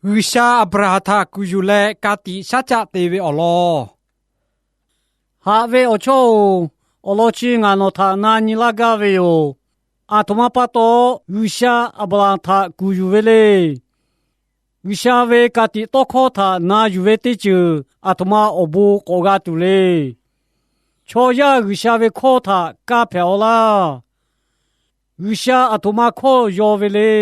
G'uiˬsha Aˍbraˍhanˍ htaꞈ kuˬ yuˬ leh ka tiꞈ shaˉ caˆ te ve awˬ lawn. Haꞈ ve awˬ chawˇ-oˬ, awˬ lawn chi ngaˬ nawˬ htaꞈ na nyi laˇ gaˇ ve yoˬ. Aˬ htoꞈ ma pa taw G'uiˬsha Aˍbraˍhanˍ htaꞈ kuˬ yuˬ ve le. G'uiˬsha ve ka tiꞈ tawˇ hkawˇ htaꞈ na yuˬ ve teˇ ceuˬ aˬ htoꞈ ma awˬ bon k'awꞈ g'a tuˬ le. Chaw yaˇ G'uiˬsha ve hkawˇ htaꞈ kaˇ hpehꞈ-aw laˇ. G'uiˬsha aˬ htoꞈ ma hkawˇ yaw ve le.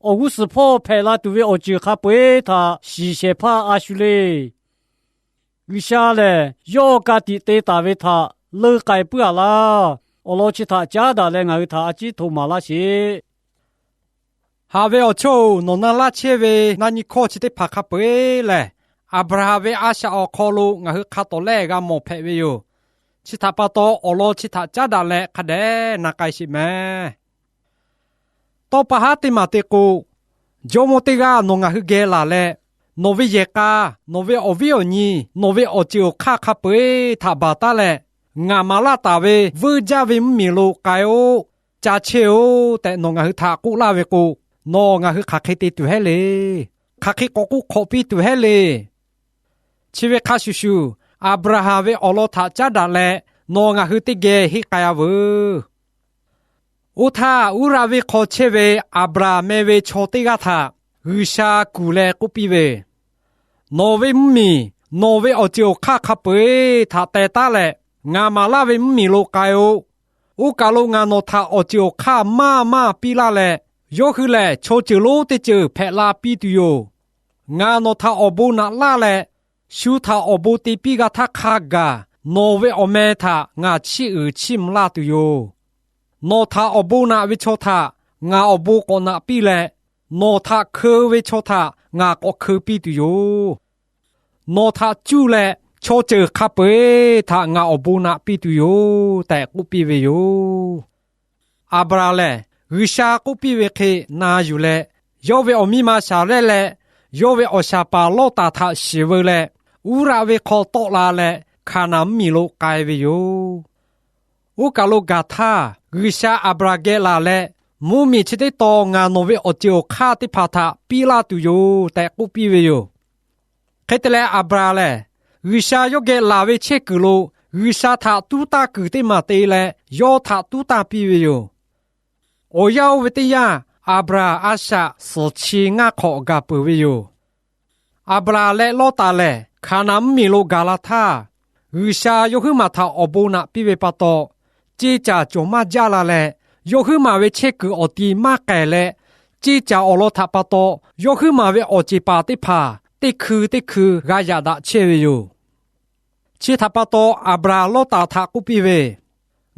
Awˬ g'uˇ suhˍ hpawˇ hpehꞈ la tuˬ ve awˬ ceuˬ hk'a peu-eˬ htaꞈ shiˍ shehˍ hpaˇ a shu le. G'uiˬsha lehˬ yawˇ ka tiꞈ te taˍ ve htaꞈ leuˇ k'ai puiˉ-a laˇ. Awˬ lawn chi htaꞈ caˉ daꞈ leh ngaˬ hui htaꞈ a ciˉ htoꞈ maˍ laˇ sheˍ. Haꞈ ve awˬ chawˇ-oˬ, nawˬ na laˇ chehˇ ve na nyi hkawˇ chi teˇ hpaˍ hk'a peu-eˬ lehˬ, Aˍbraˍhanˍ ve a shaꞈ awˬ hk'aw lo ngaˬ hui hk'a tawˍ lehˇ g'a mawˬ hpehꞈ ve yoˬ. Chi htaꞈ pa taw, awˬ lawn chi htaꞈ caˉ daꞈ leh hk'a dehꞈ na k'ai sheˍ mehˍ. Tawˇ pa haˉ teˇ maˬ te k'o, jawˇmawˇ teˇ g'aˇ nawˬ ngaˬ hui geh laˬ leh, nawˬ ve yehˬ k'a, nawˬ ve awˬ viˉ awˬ nyi, nawˬ ve awˬ ceuˬ awˬ hk'aˇ hk'a peu-eˬ htaꞈ baˬ taˉ leh, ngaˬ maˍ laˇ taˍ ve vuiˇ jaˇ ve mvuhˇmiˬ lo k'ai-oˆ, ca chehˇ-oˆ tehꞈ nawˬ ngaˬ hui htaꞈ k'oˆ laˇ ve k'o, nawˬ ngaˬ hui hk'aˬ hk'e te tuˬ hehˉ le. Hk'aˬ hk'e k'awꞈ k'oˆ hk'awꞈ piˇ tuˬ hehˉ le. Chi ve hk'a shuˍ shuˍ, Aˍbraˍhanˍ ve awˬ lawn htaꞈ caˉ daꞈ leh nawˬ ngaˬ hui teˇ geh henˇ k'ai-a veuˬ. Oˇ htaˇ, Uˉraꞈ venˇ hk'aw chehˇ ve Aˍbraˍhanˍ meh ve chaw teˇ g'aˇ htaꞈ G'uiˬsha kuˬ leh k'oˆ piˇ ve, Nawˬ ve mvuhˇmiˬ, nawˬ ve awˬ ceuˬ awˬ hk'aˇ hk'a peu-eˬ htaꞈ teh taˉ leh, ngaˬ maˍ laˇ ve mvuhˇmiˬ lo k'ai-o. Oˇ kaˬ lo ngaˬ nawˬ htaꞈ awˬ ceuˬ awˬ hk'aˇ maˇ maˇ piˇ laˇ leh, yawˇ hui lehˬ chaw ceuˬ lonˉ teˇ ceuˬ hpehꞈ la piˇ tuˬ yoˬ. Ngaˬ nawˬ htaꞈ awˬ bon naꞈ laˇ leh, shu htaꞈ awˬ bon te piˇ g'a htaˇ hk'a gaˬ nawˬ ve awˬ meh htaꞈ ngaˬ chiˇ uiˍ chiˇ mvuh laˇ tuˬ yoˬ. Nawˬ htaꞈ awˬ bon naꞈ ve chaw htaꞈ ngaˬ awˬ bon k'awꞈ naꞈ piˇ leh, nawˬ htaꞈ hkeu ve chaw htaꞈ ngaˬ k'awꞈ hkeu piˇ tuˬ yoˬ. Nawˬ htaꞈ cuˇ leh chaw ceuˬ hk'a peu-eˬ htaꞈ ngaˬ awˬ bon naꞈ piˇ tuˬ yoˬ tehꞈ k'oˆ piˇ ve yoˬ. Aˍbraˍhanˍ lehˬ, G'uiˬsha k'oˆ piˇ ve hk'e na yuˬ leh, yawˇ ve awˬ miˇ ma Saˍrehˇ leh yawˇ ve awˬ shaˍ paˍ Lawˇtaˍ htaꞈ shiˍ veu leh, Uˉraꞈ venˇ hk'aw tawˆ la leh Hkaˍnanˍ mvuhˇmiˬ lo k'ai ve yoˬ. Oˇ kaˬ lo gaˬ htaˇ, G'uiˬsha Aˍbraˍhanˍ geh laˬ leh, Mvuhˇmiˬ chi teˇ tawn ngaˬ nawˬ ve awˬ ceuˬ awˬ hk'aˇ teˇ hpaˍ htaꞈ piˇ laˇ tuˬ yoˬ tehꞈ k'oˆ piˇ ve yoˬ. Hk'e te leh, Aˍbraˍhanˍ lehˬ G'uiˬsha yawˇ geh laˬ ve chehˇ kuiˬ lo G'uiˬsha htaꞈ tuˉ tanˇ kuiˬ teˇ maˬ te leh yawˇ htaꞈ tuˉ tanˇ piˇ ve yoˬ. Awˬ yanˇ oˇ ve teˇ yanˇ, Aˍbraˍhanˍ a shaꞈ suhˍ chi ngaˇ hk'awꞈ gaˬ peuˬ ve yoˬ. Aˍbraˍhanˍ leh Lawˇtaˍ lehˬ, Hkaˍnanˍ mvuhˇmiˬ lo gaˬ la htaˇ, G'uiˬsha yawˇ huiˉ maˬ htaꞈ awˬ bon naꞈ piˇ ve pa taw, ceˇ caˬ cawˬ maˇ jaˇ la leh, yawˇ huiˉ maˬ ve chehˇ kuiˬ awˬ ti maˇ k'ehˬ leh, ceˇ caˬ awˬ lawn htaꞈ pa taw yawˇ huiˉ maˬ ve awˬ ceˬ paˍ teˇ hpaˍ teˇ hkui teˇ hkui g'a yaꞈ daꞈ chehˇ ve yoˬ. Chi htaꞈ pa taw, Aˍbraˍhanˍ Lawˇtaˍ htaꞈ k'oˆ piˇ ve,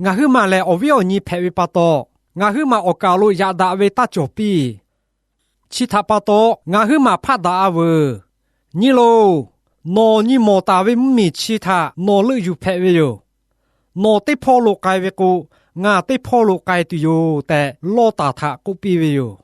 Ngaˬ huiˉ maˬ lehˬ awˬ viˉ awˬ nyi hpehꞈ ve pa taw, ngaˬ huiˉ maˬ awˬ kaˬ lo yaꞈ daꞈ ve taˇ cawˬ piˇ. Chi htaꞈ pa taw, ngaˬ huiˉ maˬ hpaˆ daꞈ-a veuˬ. Nyi loˬ, nawˬ nyi mawˬ taˍ ve mvuhˇmiˬ chi htaꞈ nawˬ leuˆ yuˬ hpehꞈ ve yoˬ. Nawˬ teˇ hpawˇ lo k'ai ve k'o, ngaˬ teˇ hpawˇ lo k'ai tuˬ yoˬ tehꞈ, Lawˇtaˍ htaꞈ k'oˆ piˇ ve yoˬ.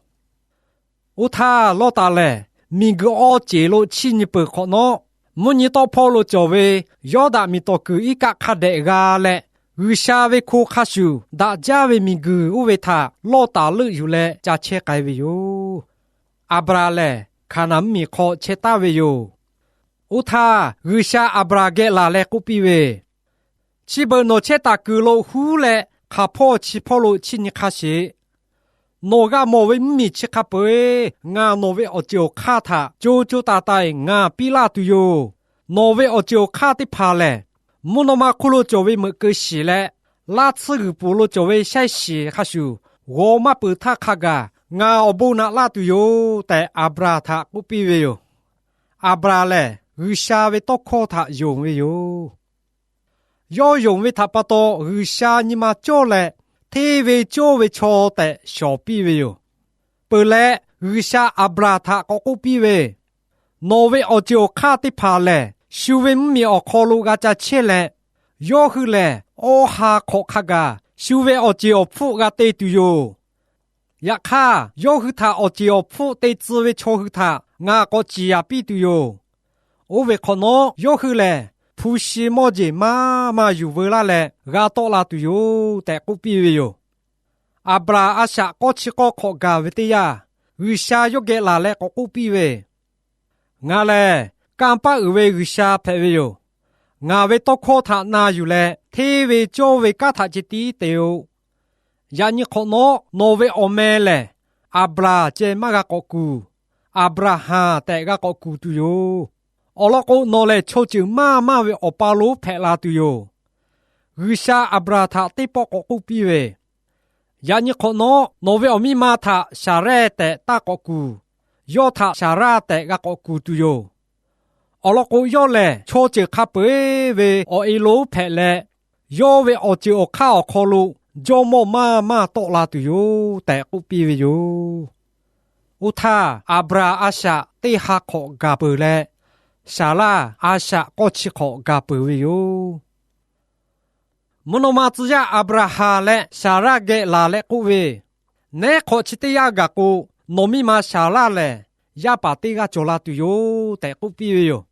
Oˇ htaˇ, Lawˇtaˍ lehˬ miˬguiˬ awˇ ceˬ lo chiˇ nyi peuˬ hk'awꞈ nawˉ, mvuhˇ nyi tawˆ hpawˇ lo cawˬ ve Yawˇdanˍ miˬ tawˍ kuiˬ iˉ kaˆ hk'a dehꞈ g'a leh, G'uiˬsha ve hko hk'a shuˍ daꞈ jaˇ ve miˬguiˬ oˇ ve htaꞈ Lawˇtaˍ leuˆ yuˬ leh ca chehˇ k'ai ve yoˬ. Aˍbraˍhanˍ lehˬ, Hkaˍnanˍ mvuhˇmiˬ hk'aw chehˇ taˍ ve yoˬ. Oˇ htaˇ, G'uiˬsha Aˍbraˍhanˍ geh laˬ leh k'oˆ piˇ ve, Chi beuꞈ nawˬ chehˇ taˍ kuiˬ lo huˉ leh hk'aˬ hpawˇ chi hpawˇ lo chiˇ nyi hk'a sheˍ. Nawˬ g'a mawˬ ve mvuhˇmiˬ chi hk'a peu-eˬ ngaˬ nawˬ ve awˬ ceuˬ awˬ hk'aˇ htaꞈ co co taiˍ taiˍ ngaˬ piˇ laˇ tuˬ yoˬ. Nawˬ ve awˬ ceuˬ awˬ hk'aˇ teˇ hpaˍ lehˬ, mvuhˇ naw ma hk'oˆ lo cawˬ ve meuꞈ keu shiˍ leh, laˇ tsuhˇ g'uiˬ pfuhˍ lo cawˬ ve shehˆ shiˍ hk'a shuˍ g'aw maˇ peuˬ htaˇ hk'a gaˬ ngaˬ awˬ bon naꞈ laˇ tuˬ yoˬ tehꞈ, Aˍbraˍhanˍ htaꞈ k'oˆ piˇ ve yoˬ. Aˍbraˍhanˍ lehˬ, G'uiˬsha ve tawˇ hkawˇ htaꞈ yonˍ ve yoˬ. Yawˇ yonˍ ve htaꞈ pa taw, G'uiˬsha nyi ma cawˇ leh hteˇ ve cawˇ ve chaw tehꞈ shawˍ piˇ ve yoˬ. Peuˬ leh, G'uiˬsha Aˍbraˍhanˍ htaꞈ k'awꞈ k'oˆ piˇ ve, Nawˬ ve awˬ ceuˬ awˬ hk'aˇ teˇ hpaˍ lehˬ, shu ve mvuhˇmiˬ awˬ hk'aw lo g'a ca chehˇ leh, yawˇ hui lehˬ awˇ ha hk'awꞈ hk'a gaˬ shu ve awˬ ceˬ awˬ hpfuhˆ g'a te tuˬ yoˬ. Yaꞈ hk'aˇ, yawˇ hui htaꞈ awˬ ceˬ awˬ hpfuhˆ te tcuh ve chaw hui htaꞈ ngaˬ k'awꞈ ciˍ yanˍ piˇ tuˬ yoˬ. Oˇ ve hk'awꞈ nawˉ, yawˇ hui lehˬ hpu shi mawˇ jeˬ maˇ maˇ yuˬ veu laˇ leh g'a tawˆ la tuˬ yoˬ tehꞈ k'oˆ piˇ ve yoˬ. Aˍbraˍhanˍ a shaꞈ k'awˇ chi k'awˇ hk'awꞈ gaˬ ve teˇ yanˇ, G'uiˬsha yawˇ geh laˬ leh k'awꞈ k'oˆ piˇ ve, Ngaˬ lehˬ kanˇ paˆ uiˍ ve G'uiˬsha hpehꞈ ve yoˬ. Ngaˬ ve tawˇ hkawˇ htaꞈ na yuˬ leh, hteˇ ve cawˇ ve kanˉ htaꞈ ceh tiˉ te-o. Yaꞈ nyi hk'awꞈ nawˉ nawˬ ve awˬ meh lehˬ, Aˍbraˍ ceh maˇ g'a k'awꞈ kuˬ, Aˍbraˍhanˍ tehꞈ g'a k'awꞈ kuˬ tuˬ yoˬ. Awˬ lawn k'o, nawˬ lehˬ chaw ceuˬ maˇ maˇ ve awˬ pa lonˉ hpehꞈ la tuˬ yoˬ. G'uiˬsha Aˍbraˍhanˍ htaꞈ teˇ pawˆ k'awꞈ k'oˆ piˇ ve, Yaꞈ nyi hk'awꞈ nawˉ nawˬ ve awˬ miˇ ma htaꞈ Saˍraˆ tehꞈ taˇ k'awꞈ kuˬ. Yawˇ htaꞈ Saˍraˆ tehꞈ g'a k'awꞈ kuˬ tuˬ yoˬ. Awˬ lawn k'o, yawˇ lehˬ chaw ceuˬ hk'a peu-eˬ ve awˬ e lonˉ hpehꞈ leh, yawˇ ve awˬ ceuˬ awˬ hk'aˇ awˬ hk'aw lo jawˇmawˇ maˇ maˇ tawˆ la tuˬ yoˬ tehꞈ k'oˆ piˇ ve yoˬ. Oˇ htaˇ, Aˍbraˍhanˍ a shaꞈ teˇ ha hk'awꞈ gaˬ peuˬ leh, Saˍraˆ a shaꞈ k'awˇ chi hk'awꞈ gaˬ peuˬ ve yoˬ. Mvuhˇ naw ma tcuh yaˇ Aˍbraˍhanˍ leh Saˍraˆ geh laˬ leh k'oˆ ve, Nehˉ hk'awꞈ chi teˇ yanˇ gaˬ k'o, nawˬ miˇ ma Saˍraˆ lehˬ yaˇ paˍ teˇ g'aˇ cawˬ la tuˬ yoˬ tehꞈ k'oˆ piˇ ve yoˬ.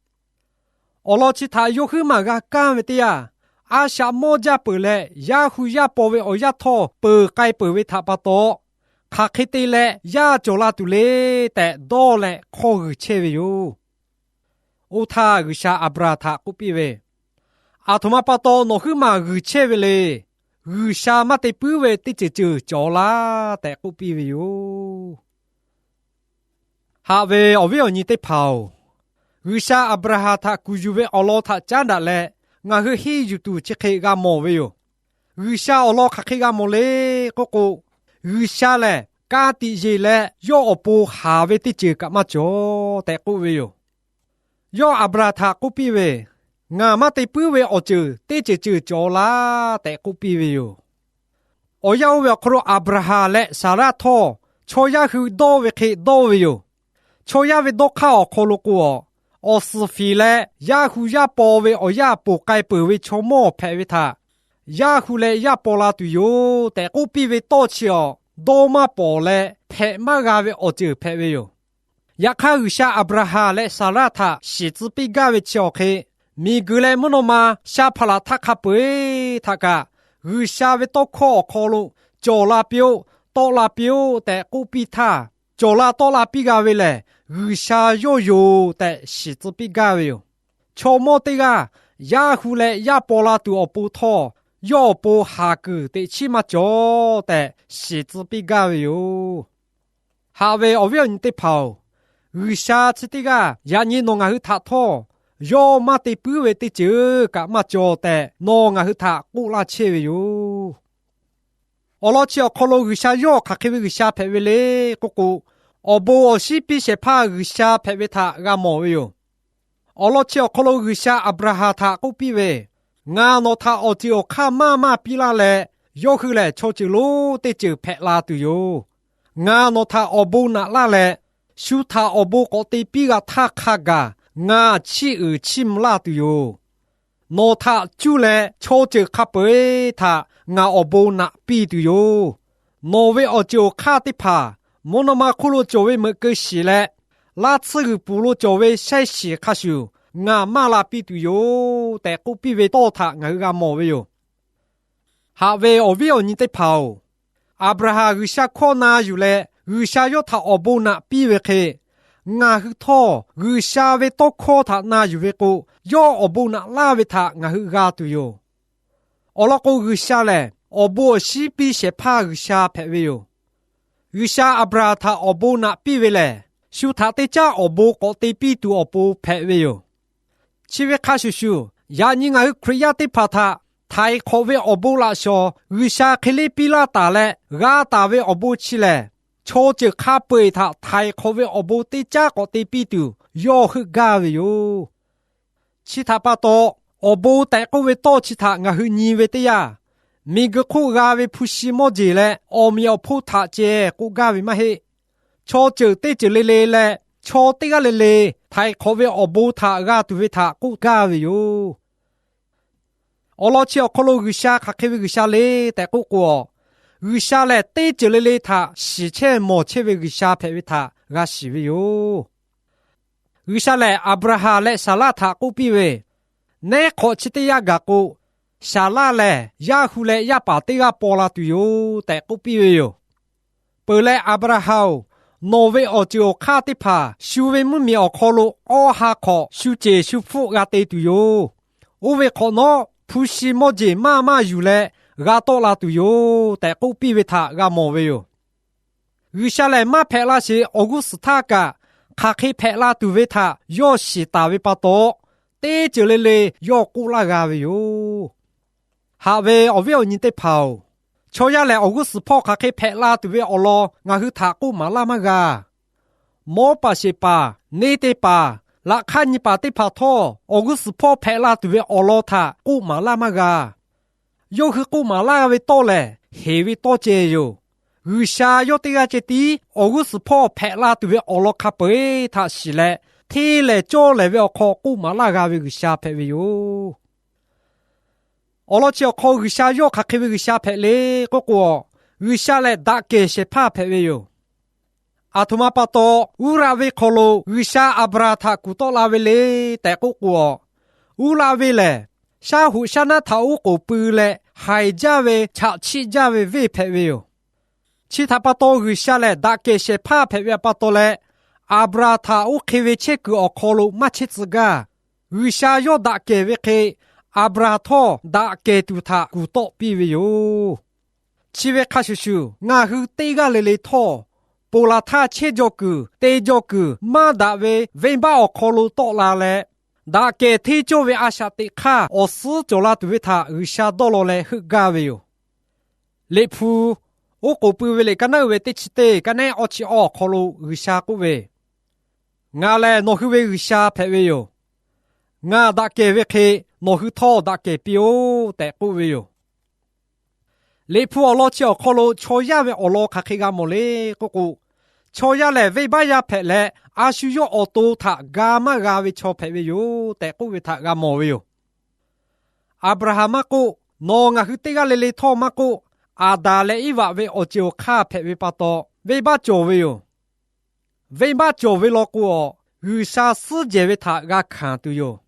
Awˬ lawn chi htaꞈ yawˇ huiˉ maˬ g'a kaˇ ve teˇ yanˇ, a shaꞈ mawˇ jaˇ peuˬ leh yaˇ hu yaˇ paw ve awˬ yanˇ htawˇ peuˬ k'ai peuˬ ve htaꞈ pa taw, hk'aˬ hk'e te leh yaˇ cawˬ la tuˬ le tehꞈ dawˇ leh hk'awˇ g'uiˬ chehˇ ve yoˬ. Oˇ htaˇ G'uiˬsha Aˍbraˍhanˍ htaꞈ k'oˆ piˇ ve, Aˬ htoꞈ ma pa taw nawˬ huiˉ maˬ g'uiˬ chehˇ ve le. G'uiˬsha maˇ te puiˉ ve teˇ ceuˬ ceuˬ cawˬ laˇ tehꞈ k'oˆ piˇ ve yoˬ. Haꞈ ve awˬ viˉ awˬ nyi teˇ hpaˍ-oˬ, G'uiˬsha Aˍbraˍhanˍ htaꞈ kuˬ yuˬ ve awˬ lawn htaꞈ caˉ daꞈ leh, ngaˬ hui henˇ yuˬ tuˬ chi hk'e g'a mawˬ ve yoˬ. G'uiˬsha awˬ lawn hk'aˬ hk'e g'a mawˬ le k'oˆ k'o, G'uiˬsha lehˬ ka tiꞈ yeˬ leh yawˇ awˬ pon haˍ ve teˇ ceuˬ kaꞈ maˇ cawˬ tehꞈ k'oˆ ve yoˬ. Yawˇ Aˍbraˍhanˍ htaꞈ k'oˆ piˇ ve, Ngaˬ maˇ te puiˉ ve awˬ ceuˬ teˇ ceuˬ ceuˬ cawˬ laˇ tehꞈ k'oˆ piˇ ve yoˬ. Awˬ yanˇ oˇ ve awˬ hk'aw lo Aˍbraˍhanˍ leh Saˍraˆ htawˇ, chaw yaˇ hui dawˇ ve hk'e dawˇ ve yoˬ. Chaw yaˇ ve dawˇ hk'aˇ awˬ hk'aw lo k'o, awˬ suhˍ fiˍ leh yaˇ hu yaˇ paw ve awˬ yanˇ ponˬ k'ai peuˬ ve chaw mawˇ hpehꞈ ve htaꞈ, yaˇ hu leh yaˇ paw la tuˬ yoˬ tehꞈ k'oˆ piˇ ve tawˇ chi awˬ dawˇ maˇ pawˍ leh hpehꞈ maˇ g'a ve awˬ ceuˬ hpehꞈ ve yoˬ. Yaꞈ hk'aˇ, G'uiˬsha Aˍbraˍhanˍ leh Saˍraˆ htaꞈ shiˍ tcuh piˇ gaˇ ve chi awˬ hk'e, miˬguiˬ leh mvuhˇ naw ma sha hpaˍ laˬ htaˇ hk'a peu-eˬ htaꞈ kaꞈ, G'uiˬsha ve tawˇ hkawˇ awˬ hk'aw lo cawˬ la piˇ-oˆ, tawˆ la piˇ-oˆ tehꞈ k'oˆ piˇ htaˇ, cawˬ la tawˆ la piˇ g'a ve lehˬ, G'uiˬsha yawˇ yoˬ tehꞈ shiˍ tcuh piˇ gaˇ ve yoˬ. Chaw mawˇ teˇ g'aˇ yaˇ hu leh yaˇ paw la tuˬ awˬ pon htawˇ, yawˇ awˬ pon haˍ kuiˬ teꞈ chiˉ maˇ cawˬ tehꞈ shiˍ tcuh piˇ gaˇ ve yoˬ. Haꞈ ve awˬ viˉ awˬ nyi teˇ hpaˍ-oˬ, G'uiˬsha chi teˇ g'aˇ yaꞈ nyi nawˬ ngaˬ hui htaꞈ htawˇ yawˇ maˇ te puiˉ ve teˇ ceuˬ kaꞈ maˇ cawˬ tehꞈ nawˬ ngaˬ hui htaꞈ k'oˆ laˇ chehˇ ve yoˬ. Awˬ lawn chi awˬ hk'aw lo G'uiˬsha yawˇ hk'aˬ hk'e ve G'uiˬsha hpehꞈ ve le k'oˆ k'o, awˬ bon awˬ shinˉ piˇ shehˍ hpaˇ G'uiˬsha hpehꞈ ve htaꞈ g'a mawˬ ve yoˬ. Awˬ lawn chi awˬ hk'aw lo G'uiˬsha Aˍbraˍhanˍ htaꞈ k'oˆ piˇ ve, Ngaˬ nawˬ htaꞈ awˬ ceuˬ awˬ hk'aˇ maˇ maˇ piˇ laˇ leh, yawˇ hui lehˬ chaw ceuˬ lonˉ teˇ ceuˬ hpehꞈ la tuˬ yoˬ. Ngaˬ nawˬ htaꞈ awˬ bon naꞈ laˇ leh, shu htaꞈ awˬ bon k'awꞈ te piˇ g'a htaˇ hk'a gaˬ ngaˬ chiˇ uiˍ chiˇ mvuh laˇ tuˬ yoˬ. Nawˬ htaꞈ cuˇ leh chaw ceuˬ hk'a peu-eˬ htaꞈ ngaˬ awˬ bon naꞈ piˇ tuˬ yoˬ. Nawˬ ve awˬ ceuˬ awˬ hk'aˇ teˇ hpaˍ mvuhˇ naw ma hk'oˆ lo cawˬ ve meuꞈ keu shiˍ leh, laˇ tsuhˇ g'uiˬ pfuhˍ lo cawˬ ve shehˆ shiˍ hk'a shuˍ ngaˬ maˇ la piˇ tuˬ yoˬ tehꞈ k'oˆ piˇ ve tawˇ htaꞈ ngaˬ hui g'a mawˬ ve yoˬ. Haꞈ ve awˬ viˉ awˬ nyi teˇ hpaˍ-oˬ, Aˍbraˍhanˍ G'uiˬsha hkawˇ na yuˬ leh G'uiˬsha yawˇ htaꞈ awˬ bon naꞈ piˇ ve hk'e, ngaˬ hui htawˇ G'uiˬsha ve tawˇ hkawˇ htaꞈ na yuˬ ve k'o, yawˇ awˬ bon naꞈ laˇ ve htaꞈ ngaˬ hui g'a tuˬ yoˬ. Awˬ lawn k'o, G'uiˬsha lehˬ awˬ bon awˬ shinˉ piˇ shehˍ hpaˇ G'uiˬsha hpehꞈ ve yoˬ. G'uiˬsha Aˍbraˍhanˍ htaꞈ awˬ bon naꞈ piˇ ve lehˬ, shu htaꞈ teˇ caˉ awˬ bon k'awꞈ te piˇ tuˬ awˬ pon hpehꞈ ve yoˬ. Chi ve hk'a shuˍ shuˍ, yaꞈ nyi ngaˬ hui Hkriꞈ yaˇ teˇ hpaˍ htaꞈ htaiˍ hk'awꞈ ve awˬ bon laꞈ shawˍ G'uiˬsha hk'e leˇ piˇ laˇ taˍ leh g'a taˍ ve awˬ bon chi lehˬ, chaw ceuˬ hk'a peu-eˬ htaꞈ htaiˍ hk'awꞈ ve awˬ bon teˇ caˉ k'awꞈ te piˇ tuˬ yawˇ heuˆ gaˇ ve yoˬ. Chi htaꞈ pa taw, awˬ bon tehꞈ k'oˆ ve tawˇ chi htaꞈ ngaˬ hui nyi ve teˇ yanˇ, miˬguiˬ hk'oˆ g'a ve hpu shi mawˇ jeˬ leh awˬ meꞈ awˬ hponˇ htaꞈ ceh k'oˆ gaˇ ve maˇ heˆ. Chaw ceuˬ teˇ ceuˬ le le leh chaw teˇ g'aˇ le le htaiˍ hk'awꞈ ve awˬ bon htaꞈ g'a tuˬ ve htaꞈ k'oˆ gaˇ ve yoˬ. Awˬ lawn chi awˬ hk'aw lo G'uiˬsha hk'aˬ hk'e ve G'uiˬsha le tehꞈ k'oˆ k'o, G'uiˬsha lehˬ teˇ ceuˬ le le htaꞈ shiˍ chehˇ mawˬ chehˇ ve G'uiˬsha hpehꞈ ve htaꞈ g'a shiˍ ve yoˬ. G'uiˬsha lehˬ Aˍbraˍhanˍ leh Saˍraˆ htaꞈ k'oˆ piˇ ve, Nehˉ hk'awꞈ chi teˇ yanˇ gaˬ k'o, Saˍraˆ lehˬ yaˇ hu leh yaˇ paˍ teˇ g'aˇ paw la tuˬ yoˬ tehꞈ k'oˆ piˇ ve yoˬ. Peuˬ leh, Aˍbraˍhanˍ-oˬ, nawˬ ve awˬ ceuˬ awˬ hk'aˇ teˇ hpaˍ shu ve mvuhˇmiˬ awˬ hk'aw lo awˇ ha hk'awꞈ shu ceˬ shu hpfuhˆ g'a te tuˬ yoˬ. Oˇ ve hk'awꞈ nawˉ, hpu shi mawˇ jeˬ maˇ maˇ yuˬ leh g'a tawˆ la tuˬ yoˬ tehꞈ k'oˆ piˇ ve htaꞈ g'a mawˬ ve yoˬ. G'uiˬsha lehˬ maˇ hpehꞈ la sheˍ. Awˬ g'uˇ suhˍ htaˇ kaꞈ hk'aˬ hk'e hpehꞈ la tuˬ ve htaꞈ yawˇ shiˍ taˍ ve pa taw, teˇ ceuˬ le le yawˇ k'oˆ laˇ g'a ve yoˬ. Haꞈ ve awˬ viˉ awˬ nyi teˇ hpaˍ-oˬ, chaw yaˇ lehˬ awˬ g'uˇ suhˍ hpawˇ hk'aˬ hk'e hpehꞈ la tuˬ ve awˬ lawn ngaˬ hui htaꞈ k'oˆ maˍ laˇ maˇ g'a. Mawˇ paˍ sheˍ paˍ, neˇ te paˍ, laꞈ hk'aˇ nyi paˍ teˇ hpaˍ htawˇ, awˬ g'uˇ suhˍ hpawˇ hpehꞈ la tuˬ ve awˬ lawn htaꞈ k'oˆ maˍ laˇ maˇ g'a. Yawˇ hui k'oˆ maˍ laˇ ve tawˇ lehˬ, heˍ ve tawˇ ceh yoˬ. G'uiˬsha yawˇ teˇ g'aˇ ceh tiˉ awˬ g'uˇ suhˍ hpawˇ hpehꞈ la tuˬ ve awˬ lawn hk'a peu-eˬ htaꞈ shiˍ leh, hteˇ lehˍ cawˇ lehˍ ve awˬ hk'aw k'oˆ maˍ laˇ g'a ve G'uiˬsha hpehꞈ ve yoˬ. Awˬ lawn chi awˬ hk'aw G'uiˬsha yawˇ hk'aˬ hk'e ve G'uiˬsha hpehꞈ le k'oˆ k'o, G'uiˬsha lehˬ daꞈ kehˬ shehˍ hpaˇ hpehꞈ ve yoˬ. Aˬ htoꞈ ma pa taw Uˉraꞈ venˇ hk'aw lo G'uiˬsha Aˍbraˍhanˍ htaꞈ kuˬ tawˆ la ve le tehꞈ k'oˆ k'o, Uˉraꞈ venˇ lehˬ shaˉ hoꞈ shaˉ naˉ htaꞈ oˉ k'oˍ pui leh haiˬ jaˇ ve chaꞈ chiˆ jaˇ ve venˇ hpehꞈ ve yoˬ. Chi htaꞈ pa taw G'uiˬsha lehˬ daꞈ kehˬ shehˍ hpaˇ hpehꞈ ve pa taw leh, Aˍbraˍhanˍ htaꞈ oˇ hk'e ve chehˇ kuiˬ awˬ hk'aw lo maˇ chehˇ tcuh gaˇ. G'uiˬsha yawˇ daꞈ kehˬ ve hk'e, Aˍbraˍhanˍ htawˇ daꞈ kehˬ tuˬ htaꞈ kuˬ tawˆ piˇ ve yoˬ. Chi ve hk'a shuˍ shuˍ, ngaˬ hui teˇ g'aˇ le le htawˇ, ponˬ laˬ htaˇ chehˇ jaw kuiˬ te jaw kuiˬ maˇ daꞈ ve venˇbaˆ awˬ hk'aw lo tawˆ la leh, daꞈ kehˬ hteˇ cawˇ ve a shaꞈ teꞈ hk'aˇ awˬ suhˉ cawˬ la tuˬ ve htaꞈ G'uiˬsha dawˇ law leh heuˆ gaˇ ve yoˬ. Liꞈ hpu, oˉ k'oˍ pui ve liꞈ ka naˉ uiˍ ve teˇ chi teˇ ka nehˉ awˇ chi awˇ awˬ hk'aw lo G'uiˬsha k'oˆ ve, Ngaˬ lehˬ nawˬ hui ve G'uiˬsha hpehꞈ ve yoˬ. Ngaˬ daꞈ kehˬ ve hk'e nawˬ hui htawˇ daꞈ kehˬ piˇ-oˆ tehꞈ k'oˆ ve yoˬ. Liꞈ hpu awˬ lawn chi awˬ hk'aw lo chaw yaˇ ve awˬ lawn hk'aˬ hk'e g'a mawˬ le k'oˆ k'o, chaw yaˇ lehˬ venˇbaˆ yaˇ hpehꞈ leh, a shu yawˇ awˬ to htaꞈ ga maˇ g'a ve chaw hpehꞈ ve yoˬ tehꞈ k'oˆ ve htaꞈ g'a mawˬ ve yoˬ. Aˍbraˍhanˍ maˇ k'oˆ, nawˬ ngaˬ hui teˇ g'aˇ le le htawˇ maˇ k'oˆ, Aˍdanˍ leh Iˉvaꞈ ve awˬ ceuˬ awˬ hk'aˇ hpehꞈ ve pa taw, venˇbaˆ cawˬ ve yoˬ. Venˇbaˆ cawˬ ve law k'o, G'uiˬsha suhˉ jehˬ ve htaꞈ g'a hkanˍ tuˬ yoˬ.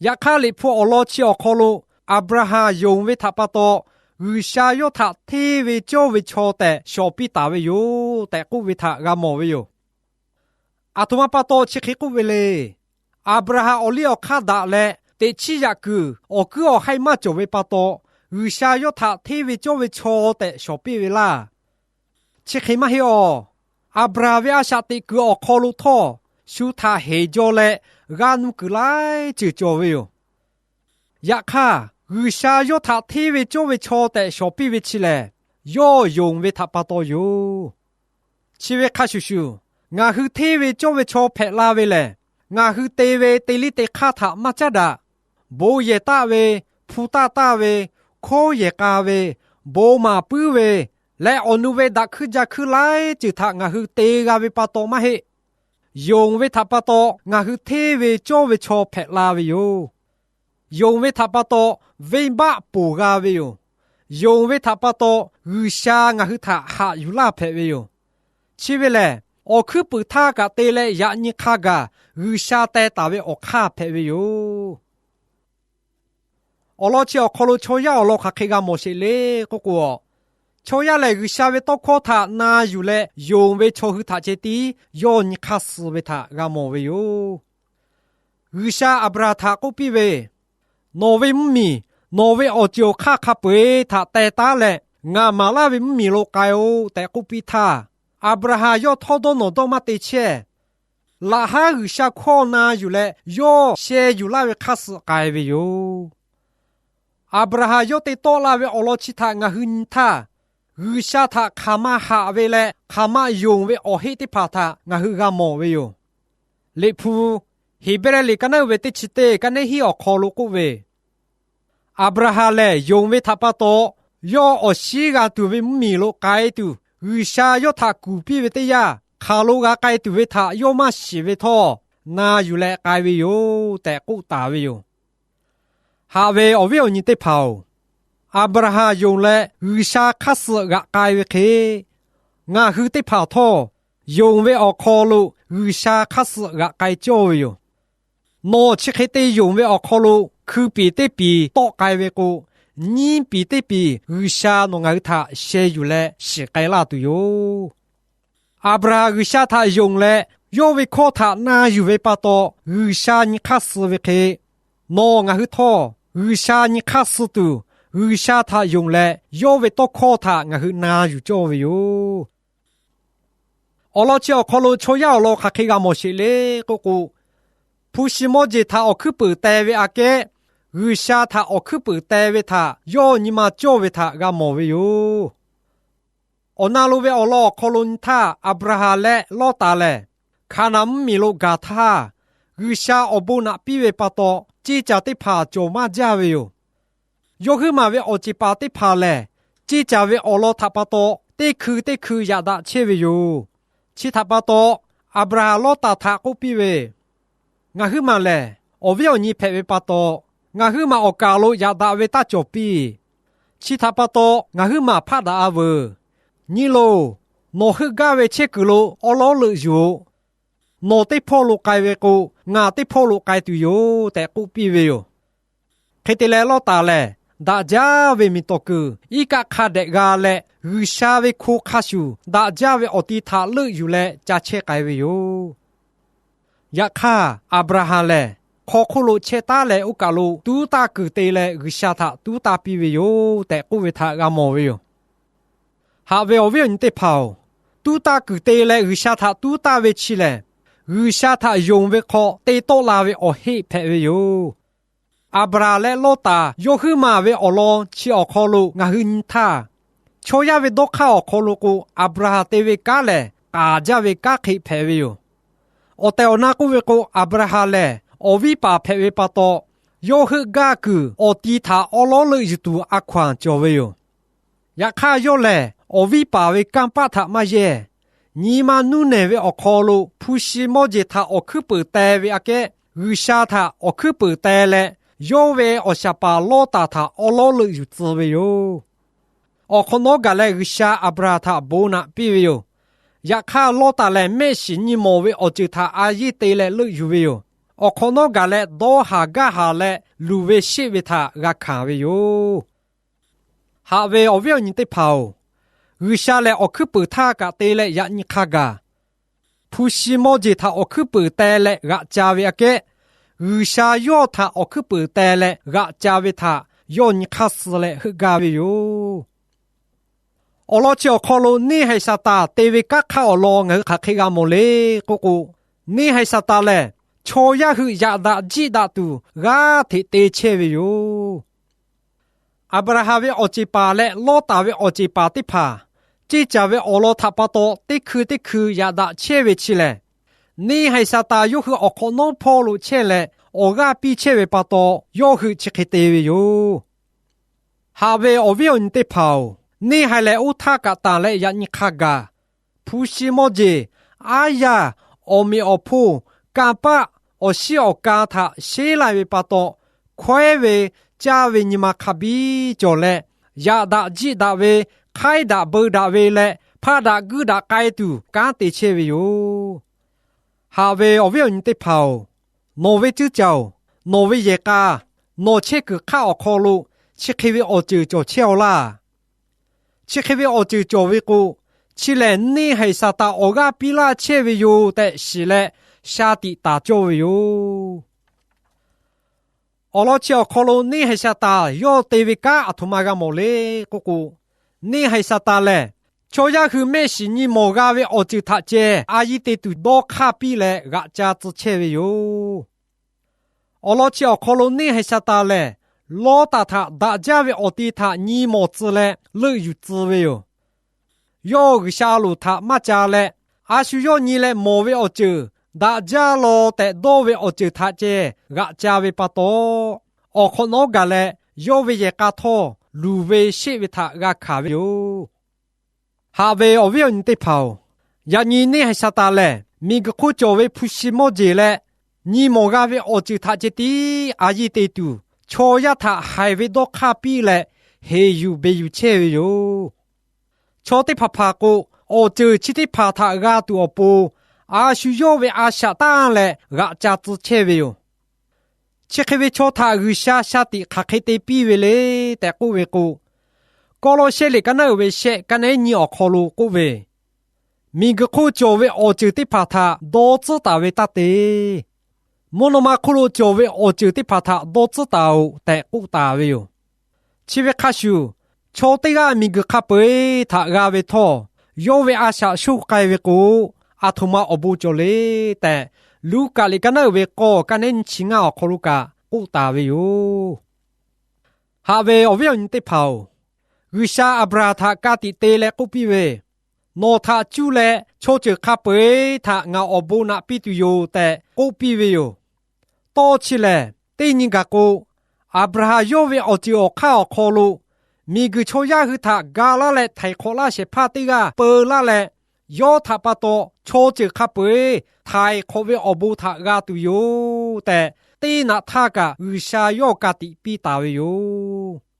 Yaꞈ hk'aˇ, Liꞈ hpu awˬ lawn chi awˬ hk'aw lo Aˍbraˍhanˍ yonˍ ve htaꞈ pa taw, G'uiˬsha yawˇ htaꞈ hteˇ ve cawˇ ve chaw tehꞈ shawˍ piˇ taˍ ve yoˬ tehꞈ k'oˆ ve htaꞈ g'a mawˬ ve yoˬ. Aˬ htoꞈ ma pa taw chi hk'e k'oˆ ve le. Aˍbraˍhanˍ awˬ liˇ awˬ hk'aˇ daꞈ leh, teꞈ chiˉ yaꞈ kuiˬ awˬ kuiˉ awˬ haiˇ maˇ cawˬ ve pa taw, G'uiˬsha yawˇ htaꞈ hteˇ ve cawˇ ve chaw tehꞈ shawˍ piˇ ve laˇ. Chi hk'e maˇ heˆ awˬ. Aˍbraˍhanˍ ve a shaꞈ teꞈ kuiˬ awˬ hk'aw lo htawˇ, shu htaꞈ heˍ jaw leh g'a nu kuiˬ laiˉ ceuˬ cawˬ ve yoˬ. Yaꞈ hk'aˇ, G'uiˬsha yawˇ htaꞈ hteˇ ve cawˇ ve chaw tehꞈ shawˍ piˇ ve chi lehˬ, yawˇ yonˍ ve htaꞈ pa taw yoˬ. Chi ve hk'a shuˍ shuˍ, ngaˬ hui hteˇ ve cawˇ ve chaw hpehꞈ la ve lehˬ, ngaˬ hui te ve te liˇ te hk'aˇ htaꞈ maˇ caˉ daꞈ. Bon yehˬ taˆ ve, hpu taˇ taˇ ve, hkawˉ yehˬ k'a ve, bon maˍ puiˉ ve, leh awˬ nu ve daꞈ hkuiˇ ja hkuiˇ laiˉ ceuˬ htaꞈ ngaˬ hui te g'a ve pa taw maˇ heˆ. Yonˍ ve htaꞈ pa taw ngaˬ hui hteˇ ve cawˇ ve chaw hpehꞈ la ve yoˬ. Yonˍ ve htaꞈ pa taw venˇbaˆ ponˬ g'a ve yoˬ. Yonˍ ve htaꞈ pa taw G'uiˬsha ngaˬ hui htaꞈ haꞈ yuˬ laˇ hpehꞈ ve yoˬ. Chi ve lehˬ, awˬ hkuiˉ puiˍ htaˇ kaꞈ te leh yaꞈ nyi hk'a gaˬ G'uiˬsha teh taˍ ve awˬ hk'aˇ hpehꞈ ve yoˬ. Awˬ lawn chi awˬ hk'aw lo chaw yaˇ awˬ lawn hk'aˬ hk'e g'a mawˬ sheˍ le k'oˆ k'o, chaw yaˇ lehˬ G'uiˬsha ve tawˇ hkawˇ htaꞈ na yuˬ leh yonˍ ve chaw hui htaꞈ ceh tiˉ yawˇ nyi hk'aˇ suh ve htaꞈ g'a mawˬ ve yoˬ. G'uiˬsha Aˍbraˍhanˍ htaꞈ k'oˆ piˇ ve, Nawˬ ve mvuhˇmiˬ, nawˬ ve awˬ ceuˬ awˬ hk'aˇ hk'a peu-eˬ htaꞈ teh taˉ leh, ngaˬ maˍ laˇ ve mvuhˇmiˬ lo k'ai-oˬ tehꞈ k'oˆ piˇ htaˇ, Aˍbraˍhanˍ yawˇ htawˇ dawˇ nawˬ dawˇ maˇ te chehˇ. Laꞈ haˉ G'uiˬsha hkawˇ na yuˬ leh yawˇ sheh yuˬ laˇ ve hk'aˇ suh k'ai ve yoˬ. Aˍbraˍhanˍ yawˇ te tawˆ la ve awˬ lawn chi htaꞈ ngaˬ hui nyi htaˇ, G'uiˬsha htaꞈ hk'aˬ ma haꞈ ve leh hk'aˬ ma yonˍ ve awˬ heˆ teˇ hpaˍ htaꞈ ngaˬ hui g'a mawˬ ve yoˬ. Liꞈ hpu, Heˍbrehˇ liꞈ ka naˉ uiˍ ve teˇ chi teˇ ka nehˉ hiˉ awˬ hk'aw lo k'oˆ ve, Aˍbraˍhanˍ lehˬ yonˍ ve htaꞈ pa taw, yawˇ awˬ shinˉ g'a tuˬ ve mvuhˇmiˬ lo k'ai tuˬ G'uiˬsha yawˇ htaꞈ kuˬ piˇ ve teˇ yanˇ, hk'aˬ lo g'a k'ai tuˬ ve htaꞈ yawˇ maˇ shiˍ ve htawˇ, na yuˬ leh k'ai ve yoˬ tehꞈ k'oˆ taˍ ve yoˬ. Haꞈ ve awˬ viˉ awˬ nyi teˇ hpaˍ-oˬ, Aˍbraˍhanˍ yonˍ leh G'uiˬsha hk'aˇ suh g'aꞈ k'ai ve hk'e, ngaˬ hui teˇ hpaˍ htawˇ yonˍ ve awˬ hk'aw lo G'uiˬsha hk'aˇ suh g'aꞈ k'ai cawˇ ve yoˬ. Nawˬ chi hk'e te yonˍ ve awˬ hk'aw lo hkui piˍ teˇ piˍ tawˆ k'ai ve k'o, nyiˇ piˍ teˇ piˍ G'uiˬsha nawˬ ngaˬ hui htaꞈ sheh yuˬ leh shiˍ k'ai laˇ tuˬ yoˬ. Aˍbraˍhanˍ G'uiˬsha htaꞈ yonˍ leh, yawˇ ve hkawˇ htaꞈ na yuˬ ve pa taw, G'uiˬsha nyi hk'aˇ suh ve hk'e, nawˬ ngaˬ hui htawˇ G'uiˬsha nyi hk'aˇ suh tuˬ, G'uiˬsha htaꞈ yonˍ leh yawˇ ve tawˇ hkawˇ htaꞈ ngaˬ hui na yuˬ cawˇ ve yoˬ. Awˬ lawn chi awˬ hk'aw lo chaw yaˇ awˬ lawn hk'aˬ hk'e g'a mawˬ sheˍ le k'oˆ k'o, hpu shi mawˇ jeˬ htaꞈ awˬ hkuiˉ peunˍ teh ve aꞈ kehˉ, G'uiˬsha htaꞈ awˬ hkuiˉ peunˍ teh ve htaꞈ yawˇ nyi ma cawˇ ve htaꞈ g'a mawˬ ve yoˬ. Awˬ na lo ve awˬ lawn awˬ hk'aw lo nyi htaˇ, Aˍbraˍhanˍ leh Lawˇtaˍ lehˬ, Hkaˍnanˍ mvuhˇmiˬ lo gaˬ htaˇ, G'uiˬsha awˬ bon naꞈ piˇ ve pa taw, ceˇ caˬ teˇ hpaˍ cawˬ maˇ jaˇ ve yoˬ. Yawˇ huiˉ maˬ ve awˬ ceˬ paˍ teˇ hpaˍ lehˬ, ceˇ caˬ ve awˬ lawn htaꞈ pa taw teˇ hkui teˇ hkui yaꞈ daꞈ chehˇ ve yoˬ. Chi htaꞈ pa taw, Aˍbraˍhanˍ Lawˇtaˍ htaꞈ k'oˆ piˇ ve, Ngaˬ huiˉ maˬ lehˬ, awˬ viˉ awˬ nyi hpehꞈ ve pa taw, ngaˬ huiˉ maˬ awˬ kaˍ lo yaꞈ daꞈ ve taˇ cawˬ piˇ. Chi htaꞈ pa taw, ngaˬ huiˉ maˬ hpaˆ daꞈ-a veuˬ. Nyi loˬ, nawˬ heuˆ gaˇ ve chehˇ kuiˬ lo awˉ lawˉ leuˆ yuˬ-oꞈ. Nawˬ teˇ hpawˇ lo k'ai ve k'o, ngaˬ teˇ hpawˇ lo k'ai tuˬ yoˬ tehꞈ k'oˆ piˇ ve yoˬ. Hk'e te leh, Lawˇtaˍ lehˬ daꞈ jaˇ ve miˬ tawˍ kuiˬ iˉ kaˆ hk'a dehꞈ g'a leh, G'uiˬsha ve hko hk'a shuˍ daꞈ jaˇ ve awˬ ti htaꞈ leuˆ yuˬ leh ca chehˇ k'ai ve yoˬ. Yaꞈ hk'aˇ, Aˍbraˍhanˍ lehˬ hk'aw hk'oˆ lo chehˇ taˉ leh, oˇ kaˬ lo tuˉ taˇ kuiˬ te leh G'uiˬsha htaꞈ tuˉ taˇ piˇ ve yoˬ tehꞈ k'oˆ ve htaꞈ g'a mawˬ ve yoˬ. Haꞈ ve awˬ viˉ awˬ nyi teˇ hpaˍ-oˬ, tuˉ taˇ kuiˬ te leh G'uiˬsha htaꞈ tuˉ taˇ ve chi lehˬ, G'uiˬsha htaꞈ yonˍ ve hk'aw te tawˆ la ve awˬ heˆ hpehꞈ ve yoˬ. Aˍbraˍhanˍ leh Lawˇtaˍ yawˇ huiˉ maˬ ve awˬ lawn chi awˬ hk'aw lo ngaˬ hui nyi htaˇ, chaw yaˇ ve dawˇ hk'aˇ awˬ hk'aw lo k'o, Aˍbraˍhanˍ te ve kanˉ lehˬ k'aˍ jaˇ ve kanˉ hk'e hpehꞈ ve yoˬ. Awˬ tehˬ awˬ na k'oˆ ve k'o, Aˍbraˍhanˍ lehˬ awˬ viˉ paˍ hpehꞈ ve pa taw, yawˇ heuˆ gaˇ kuiˬ awˬ ti htaꞈ awˉ lawˉ leuˆ yuˬ tuˬ a hkaw-anˬ cawˬ ve yoˬ. Yaꞈ hk'aˇ, yawˇ lehˬ awˬ viˉ paˍ ve kanˇ paˆ htaꞈ maˇ yehˇ. Nyi ma nuˇ nehˬ ve awˬ hk'aw lo hpu shi mawˇ jeˬ htaꞈ awˬ hkuiˉ peunˍ teh ve aꞈ kehˉ, G'uiˬsha htaꞈ awˬ hkuiˉ peunˍ teh leh, yawˇ ve awˬ shaˍ paˍ Lawˇtaˍ htaꞈ awˉ lawˉ leuˆ yuˬ tcuh ve yoˬ. Awˬ hk'awꞈ nawˉ gaˬ leh G'uiˬsha Aˍbraˍhanˍ htaꞈ bon naꞈ piˇ ve yoˬ. Yaꞈ hk'aˇ, Lawˇtaˍ lehˬ mehˆ shiˍ nyi mawˬ ve awˬ ceuˬ htaꞈ a yehˇ te leh leuˆ yuˬ ve yoˬ. Awˬ hk'awꞈ nawˉ gaˬ leh dawˇ haˍ gaˇ haˍ leh luˬ ve sheˆ ve htaꞈ g'a hkanˍ ve yoˬ. Haꞈ ve awˬ viˉ awˬ nyi teˇ hpaˍ-oˬ, G'uiˬsha lehˬ awˬ hkuiˉ peunˍ htaˇ kaꞈ te leh yaꞈ nyi hk'a gaˬ. Hpu shi mawˇ jeˬ htaꞈ awˬ hkuiˉ peunˍ teh leh g'aꞈ ca ve aꞈ kehˉ, G'uiˬsha yawˇ htaꞈ awˬ hkuiˉ peunˍ teh leh g'aꞈ ca ve htaꞈ yawˇ nyi hk'aˇ suh leh heuˆ gaˇ ve yoˬ. Awˬ lawn chi awˬ hk'aw lo neˇ haiˬ Saˍtanˍ te ve kanˉ hk'aˇ awˬ lawn ngaˬ hui hk'aˬ hk'e g'a mawˬ le k'oˆ k'o, neˇ haiˬ Saˍtanˍ lehˬ chaw yaˇ hui yaꞈ daꞈ jiˆ daꞈ tuˬ g'aˇ hteꞈ te chehˇ ve yoˬ. Aˍbraˍhanˍ ve awˬ ceˬ paˍ leh Lawˇtaˍ ve awˬ ceˬ paˍ teˇ hpaˍ ceˇ caˍ ve awˬ lawn htaꞈ pa taw teˇ hkui teˇ hkui yaꞈ daꞈ chehˇ ve chi lehˬ, neˇ haiˬ Saˍtanˍ yawˇ hui awˬ hk'awꞈ nawˉ hpawˇ lo chehˇ leh awˬ g'aˇ piˇ chehˇ ve pa taw, yawˇ hui chi hk'e te ve yoˬ. Haꞈ ve awˬ viˉ awˬ nyi teˇ hpaˍ-oˬ, neˇ haiˬ lehˬ oˇ htaˇ kaꞈ tanˬ leh yaꞈ nyi hk'a gaˬ. Hpu shi mawˇ jeˬ, aˉ yaˇ, awˬ meꞈ awˬ hponˇ, kanˇ paˆ, awˬ shiˉ awˬ kan htaꞈ sheˉ lai ve pa taw, hkawehˉ ve, caˇ ve nyi ma hk'a biˇ cawˬ leh, yaꞈ daꞈ jiˆ daꞈ ve, hk'aiˉ daꞈ beu daꞈ ve leh hpaˆ daꞈ guiˇ daꞈ k'ai tuˬ kanˉ te chehˇ ve yoˬ. Haꞈ ve awˬ viˉ awˬ nyi teˇ hpaˍ-oˬ, nawˬ ve ceuˇ caˬ-oˬ, nawˬ ve yehˬ k'a, nawˬ chehˇ kuiˬ hk'aˆ awˬ hk'aw lo chi hk'e ve awˬ ceuˬ cawˬ chehˇ-aw laˇ. Chi hk'e ve awˬ ceuˬ cawˬ ve k'o, chi lehˬ neˇ haiˬ Saˍtanˍ awˬ g'aˇ piˇ laˇ chehˇ ve yoˬ tehꞈ shiˍ leh sha tiꞈ taˍ cawˇ ve yoˬ. Awˬ lawn chi awˬ hk'aw lo neˇ haiˬ Saˍtanˍ yawˇ te ve kanˉ aˬ htoꞈ ma g'a mawˬ le k'oˆ k'o, neˇ haiˬ Saˍtanˍ lehˬ chaw yaˇ hui mehˆ shiˍ nyi mawˬ g'a ve awˬ ceuˬ htaꞈ ceh a yiˇ te tuˬ dawˇ hk'aˇ piˇ leh g'aꞈ ca tcuh chehˇ ve yoˬ. Awˬ lawn chi awˬ hk'aw lo neˇ haiˬ Saˍtanˍ lehˬ, Lawˇtaˍ htaꞈ daꞈ jaˇ ve awˬ ti htaꞈ nyi mawˬ tcuh leh leuˆ yuˬ tcuh ve yoˬ. Yawˇ G'uiˬsha loˍ htaꞈ maˇ ca leh, a shu yawˇ nyi leh mawˬ ve awˬ ceuˬ daꞈ jaˇ law tehꞈ dawˇ ve awˬ ceuˬ htaꞈ ceh g'aꞈ ca ve pa taw, awˬ hk'awꞈ nawˉ gaˬ leh yawˇ ve yehˬ k'a htawˇ luˬ ve sheˆ ve htaꞈ g'a hkanˍ ve yoˬ. Haꞈ ve awˬ viˉ awˬ nyi teˇ hpaˍ-oˬ, yaꞈ nyi neˇ haiˬ Saˍtanˍ lehˬ, miˬguiˬ hk'oˆ cawˬ ve hpu shi mawˇ jeˬ leh nyi mawˬ g'a ve awˬ ceuˬ htaꞈ ceh tiˉ a yiˇ te tuˬ, chaw yaˇ htaꞈ haiˬ ve dawˇ hk'aˇ piˇ leh heˍ yuˬ beˬ yuˬ chehˇ ve yoˬ. Chaw teˇ hpaˍ hpaˍ k'o, awˬ ceuˬ chi teˇ hpaˍ htaꞈ g'a tuˬ awˬ pon, a shu yawˇ ve a shaꞈ tanˇ leh g'aꞈ ca tcuh chehˇ ve yoˬ. Chi hk'e ve chaw htaꞈ G'uiˬsha sha tiꞈ hk'aˬ hk'e te piˇ ve le tehꞈ k'oˆ ve k'o, Kawˇlawˇsehˇ liꞈ ka naˉ uiˍ ve shehˆ ka nehˉ nyi awˬ hk'aw lo k'oˆ ve, miˬguiˬ hk'oˆ cawˬ ve awˬ ceuˬ teˇ hpaˍ htaꞈ dawˇ tcuhˉ taˍ ve taˇ te. Mvuhˇ naw ma hk'oˆ lo cawˬ ve awˬ ceuˬ teˇ hpaˍ htaꞈ dawˇ tcuhˉ taˍ-oꞈ tehꞈ k'oˆ taˍ ve yoˬ. Chi ve hk'a shuˍ, chaw teˇ g'aˇ miˬguiˬ hk'a peu-eˬ htaꞈ g'a ve htawˇ, yawˇ ve a shaꞈ shoˇ k'ai ve k'o, aˬ htoꞈ ma awˬ bon cawˬ le tehꞈ, Luˉkaꞈ liꞈ ka naˉ uiˍ ve k'awˇ ka nehˉ nyiˇ chi ngaˇ awˬ hk'aw lo kaꞈ k'oˆ taˍ ve yoˬ. Haꞈ ve awˬ viˉ awˬ nyi teˇ hpaˍ-oˬ, G'uiˬsha Aˍbraˍhanˍ htaꞈ ka tiꞈ te leh k'oˆ piˇ ve, Nawˬ htaꞈ cuˇ leh chaw ceuˬ hk'a peu-eˬ htaꞈ ngaˬ awˬ bon naꞈ piˇ tuˬ yoˬ tehꞈ k'oˆ piˇ ve yoˬ. Tawˇ chi lehˬ, teˇ nyi gaˬ k'o, Aˍbraˍhanˍ yawˇ ve awˬ ceuˬ awˬ hk'aˇ awˬ hk'aw lo miˬguiˬ chaw yaˇ hui htaꞈ ga laˇ leh htaiˍ hk'awꞈ laˇ shehˍ hpaˇ teˇ g'aˇ peu laˇ leh, yawˇ htaꞈ pa taw chaw ceuˬ hk'a peu-eˬ htaiˍ hk'awꞈ ve awˬ bon htaꞈ g'a tuˬ yoˬ tehꞈ, teˇ naꞈ htaˇ kaꞈ G'uiˬsha yawˇ ka tiꞈ piˇ taˍ ve yoˬ.